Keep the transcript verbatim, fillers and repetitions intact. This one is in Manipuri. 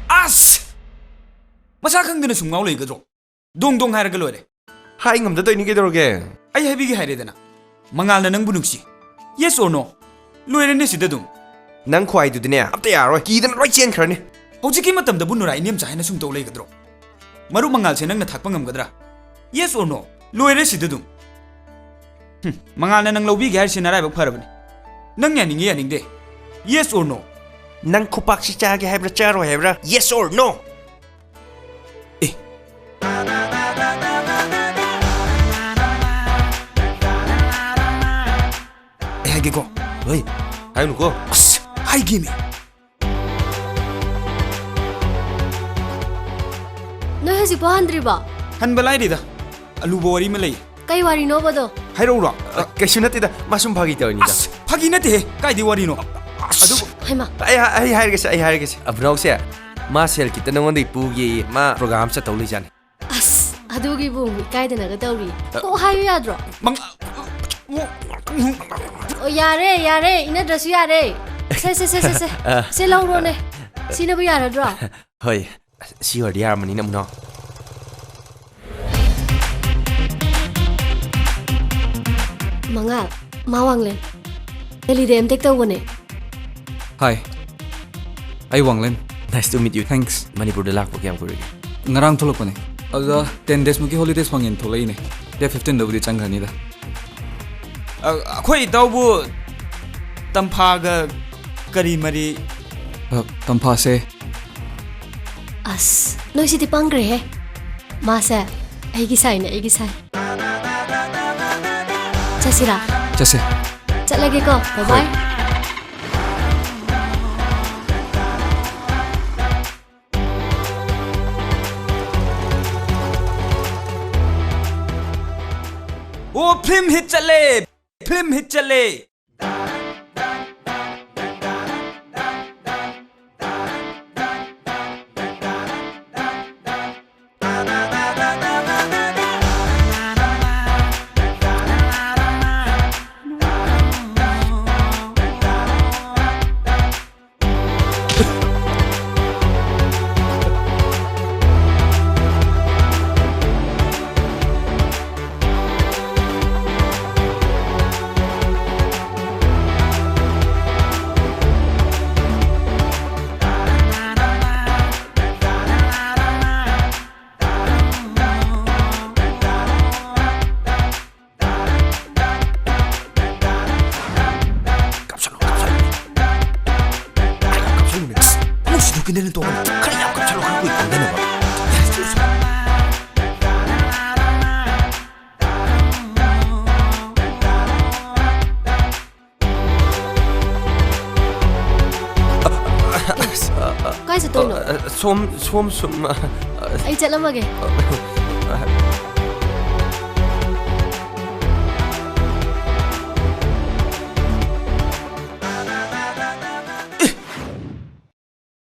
ꯑꯁ! ꯃꯁꯥ ꯈꯪꯗꯅ ꯁꯨꯝ ꯉꯥꯎ ꯂꯩꯒꯗ꯭ꯔꯣ? ꯗꯣꯡ ꯗꯣꯡ ꯍꯥꯏꯔꯒ ꯂꯣꯏꯔꯦ꯫ ꯍꯥꯏ ꯉꯝꯗ ꯇꯧꯔꯤꯅꯤ, ꯀꯩꯗꯧꯔꯒꯦ? ꯑꯩ ꯍꯥꯏꯕꯤꯒꯦ ꯍꯥꯏꯔꯦꯗꯅ, ꯃꯉꯥꯜꯅ ꯅꯪꯕꯨ ꯅꯨꯡꯁꯤ꯫ Yes or no? ꯂꯣꯏꯔꯦꯅꯦ ꯁꯤꯗ ꯑꯗꯨꯝ꯫ ꯅꯪ ꯈꯨꯍꯥꯏꯗꯨꯗꯤꯅꯦ, ꯑꯝꯇ ꯌꯥꯔꯔꯣꯏ, ꯀꯤꯗꯅ ꯂꯣꯏ ꯆꯦꯟꯈ꯭ꯔꯅꯤ꯫ ꯍꯧꯖꯤꯛꯀꯤ ꯃꯇꯝꯗꯕꯨ ꯅꯨꯔꯥ ꯏꯅꯦꯝꯆꯥ ꯍꯥꯏꯅ ꯁꯨꯝ ꯇꯧ ꯂꯩꯒꯗ꯭ꯔꯣ? ꯃꯔꯨꯞ ꯃꯉꯥꯜꯁꯦ ꯅꯪꯅ ꯊꯥꯛꯄ ꯉꯝꯒꯗ꯭ꯔꯥ? Yes or no? ꯂꯣꯏꯔꯦ ꯁꯤꯗ ꯑꯗꯨꯝ꯫ ꯍꯨꯝ, ꯃꯉꯥꯜꯅ ꯅꯪ ꯂꯧꯕꯤꯒꯦ ꯍꯥꯏꯔꯤꯁꯤ ꯅꯔꯥꯏꯕꯛ ꯐꯔꯕꯅꯤ꯫ ꯅꯪ ꯌꯥꯅꯤꯡꯉꯤ ꯌꯥꯅꯤꯡꯗꯦ꯫ Yes or no? ꯅꯪ ꯈꯨꯄꯥꯛꯁꯤ ꯆꯥꯒꯦ ꯍꯥꯏꯕ꯭ꯔꯥ, ꯆꯥꯔꯣꯏ ꯍꯥꯏꯕ꯭ꯔꯥ? Yes or no? ꯑꯦ꯫ ꯑꯩ ꯍꯥꯏꯒꯦꯀꯣ꯫ ꯍꯣꯏ, ꯍꯥꯏꯅꯨꯀꯣ꯫ ꯑꯁ, ꯍꯥꯏꯒꯦꯃꯤ꯫ ꯅꯣꯏ ꯍꯧꯖꯤꯛꯐꯥꯎ ꯍꯟꯗ꯭ꯔꯤꯕꯣ? ꯍꯟꯕ ꯂꯥꯏꯔꯤꯗ, ꯑꯂꯨꯕ ꯋꯥꯔꯤ ꯑꯃ ꯂꯩ꯫ ꯀꯩ ꯋꯥꯔꯤꯅꯣꯕꯗꯣ? ꯍꯥꯏꯔꯛꯎꯔꯣ? ꯑ, ꯀꯩꯁꯨ ꯅꯠꯇꯦꯗ, ꯃꯥ ꯁꯨꯝ ꯐꯥꯒꯤ ꯇꯧꯔꯤꯅꯤꯗ꯫ ꯑꯁ, ꯐꯥꯒꯤ ꯅꯠꯇꯦꯍꯦ, ꯀꯥꯏꯗꯩ ꯋꯥꯔꯤꯅꯣ? ꯑꯁ, ꯑꯗꯨꯕꯨ ꯍꯩꯃꯥ꯫ ꯑꯩ, ꯑꯩ ꯍꯥꯏꯔꯒꯦꯁꯦ, ꯑꯩ ꯍꯥꯏꯔꯒꯦꯁꯦ꯫ ꯑꯕꯨꯅꯥꯎꯁꯦ, ꯃꯥ ꯁꯦꯜ ꯈꯤꯇ ꯅꯉꯣꯟꯗꯒꯤ ꯄꯨꯒꯦꯌꯦ, ꯃꯥ program ꯆꯠꯇꯧ ꯂꯩꯖꯥꯠꯅꯤ꯫ ꯑꯁ, ꯑꯗꯨꯒꯤꯕꯨ ꯑꯃꯨꯛ ꯏꯀꯥꯏꯗꯅꯒ ꯇꯧꯔꯤ꯫ ꯀꯣꯛ ꯍꯥꯏꯌꯨ ꯌꯥꯗ꯭ꯔꯣ? ꯃꯪ-, ꯑꯣ, ꯌꯥꯔꯦ, ꯌꯥꯔꯦ, ꯏꯅꯗ꯭ꯔꯁꯨ ꯌꯥꯔꯦ꯫ ꯁꯦ, ꯁꯦ, ꯁꯦ, ꯁꯦ, ꯁꯦ꯫ ꯑ꯫ ꯁꯦ ꯂꯧꯔꯣꯅꯦ꯫ ꯁꯤꯅꯕꯨ ꯌꯥꯔꯗ꯭ꯔꯣ? ꯍꯣꯏ, ꯁꯤ ꯑꯣꯏꯔꯗꯤ ꯌꯥꯔꯝꯃꯅꯤ, ꯅꯃꯨꯅꯥꯎ꯫ ꯃꯉꯥꯜ, ꯃꯥ ꯋꯥꯡꯂꯦꯟ꯫ ꯗꯦꯜꯂꯤꯗ M.Tech ꯇꯧꯕꯅꯦ꯫ Hi, ꯑꯩ ꯋꯥꯡꯂꯦꯟ꯫ Nice to meet you. Thanks. ꯃꯅꯤꯄꯨꯔꯗ ꯂꯥꯛꯄ ꯀꯌꯥꯝ ꯀꯨꯏꯔꯒꯦ? ꯉꯔꯥꯡ ꯊꯣꯛꯂꯛꯄꯅꯦ꯫ ꯑꯗꯨꯗ ten days ꯃꯨꯛꯀꯤ holidays ꯐꯪꯉꯦꯅ ꯊꯣꯛꯂꯛꯏꯅꯦ꯫ Date fifteen ꯗꯕꯨꯗꯤ ꯆꯪꯈ꯭ꯔꯅꯤꯗ꯫ ꯑ, ꯑꯩꯈꯣꯏ ꯏꯇꯥꯎꯕꯨ ꯇꯝꯐꯥꯒ ꯀꯔꯤ ꯃꯔꯤ? ꯑ, ꯇꯝꯐꯥꯁꯦ꯫ ꯑꯁ, ꯅꯣꯏꯁꯤꯗꯤ ꯄꯪꯈ꯭ꯔꯦꯍꯦ꯫ ꯃꯥꯁꯦ ꯑꯩꯒꯤ ꯁꯥꯏꯅꯦ, ꯑꯩꯒꯤ ꯁꯥꯏ꯫ ꯆꯠꯁꯤꯔꯥ? ꯆꯠꯁꯦ꯫ ꯆꯠꯂꯒꯦꯀꯣ꯫ Bye bye꯫ ꯍꯣꯏ꯫ ꯑꯣ, film hit ꯆꯠꯂꯦ! Film hit ꯆꯠꯂꯦ! ꯈꯔ ꯌꯥꯝ ꯀꯞꯁꯜꯂꯣ, ꯈꯔ ꯀꯨꯏ ꯇꯨꯝꯗꯅꯕ꯫ ꯀꯥꯏ ꯆꯠꯇꯣꯏꯅꯣ? ꯁꯣꯝ ꯁꯣꯝ ꯁꯨꯝ꯫ ꯑꯩ ꯆꯠꯂꯝꯃꯒꯦ꯫